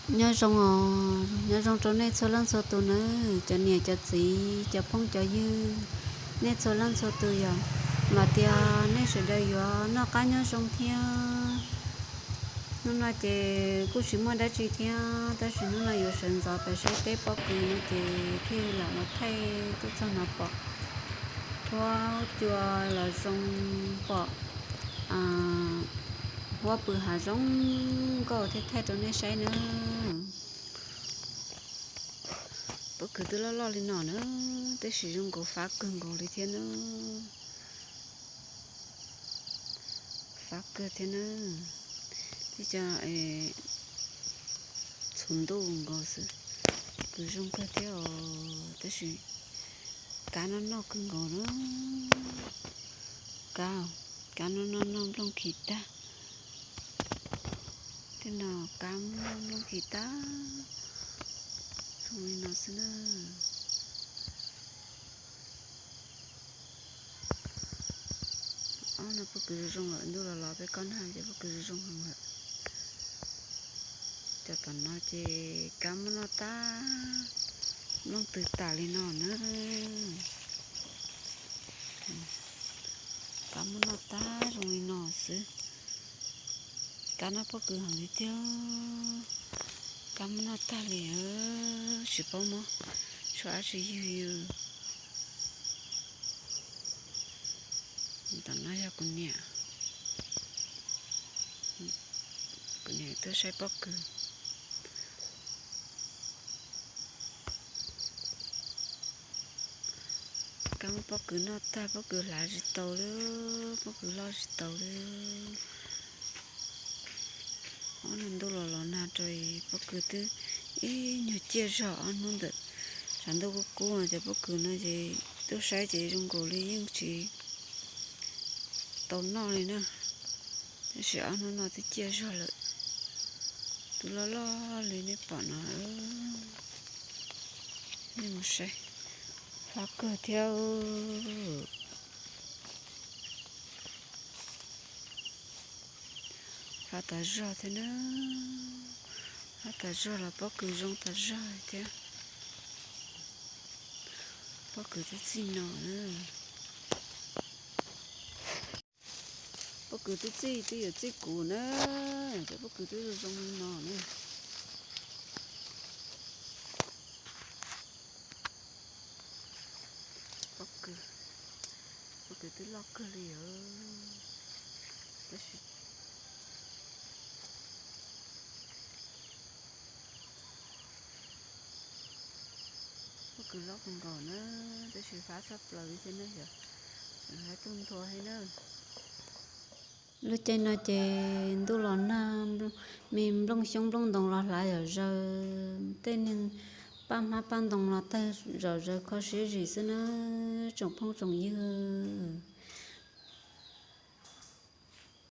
Nyob zoo os, nyob zoo rau nej txhua leej txhua tus nawb, cov niam cov txiv cov phooj cov ywg, nej txhua leej txhua tus yom. Vam tias nej sawv daws yuav noj qab nyob zoo thiab. Hnub no ces kuj tsis muaj dab tsi thiab, tab sis hnub no yuav sawv ntxov pais saib teb pob kws no ces thiaj lam los thaij tuaj txog no pom huab cua los zoo, pom huab pw hav zoo nkauj thiaj thaij rau nej saib nawb. Pob kws twb loj loj li no nawb, tab sis zoo nkaus fab kawg nkaus li thiab nawb. Fab kawg thiab nawb. Tib co txhuv ntuj nkaus xwb, kws zoo kawg thiab os, tab sis kab noj noj kawg nkaus na. Kab, kab noj noj noj nplooj khi tag. Tej no kab noj nplooj khi tag, zoo li no xwb na. Ob no pob kws zoo zoo lawm, ntuj los los peb kob nag ces pob kws zoo zoo heev lawm. Cov tom no ces kab muab noj tag, nplooj tw tas li no na. Kab muab noj tag zoo li no xwb. Kab noj pob kws heev li tiag, kab muab noj tag li, tsis paub muab tshuav dab tsi ywg. Tom no yog kuv niam, kuv niam tuaj saib pob kws. Kab muab pob kws noj tag, pob kws hlav tsis tau li, pob kws loj tsis tau li. Ob no ntuj los los nag rau pob kws twb ib nyuag ciaj zog ob hnub ntawm tshav ntuj kub kub no ces pob kws no ces tuaj saib ces zoo nkaus li yeej tsis tau noj li na. Tab sis ob hnub no twb ciaj zog lawm, twb loj loj li nej pom no. Nej mus saib, fab kawg thiab. Fab tas zog thiab na, fab tas zog los pob kws zoo tas zog thiab. Pob kws twb txij no na. Pob kws twb txij, twb yuav txij kuv na, cov pob kws twb zoo zoo li no na. Pob kws, pob kws twb loj kawg li os. Tab sis pob kws loj kawg nkaus na, tab sis fab tshaj plaws li thiab na, yog hais tuaj nthua thiab na. Lub caij no ces ntuj los nag, me nplooj xyoob nplooj ntoo los hlav zom zaws, tej niag paj hmab paj ntoo los tawg zom zaws kho siab zim xwb na, tsoom phooj tsoom ywg.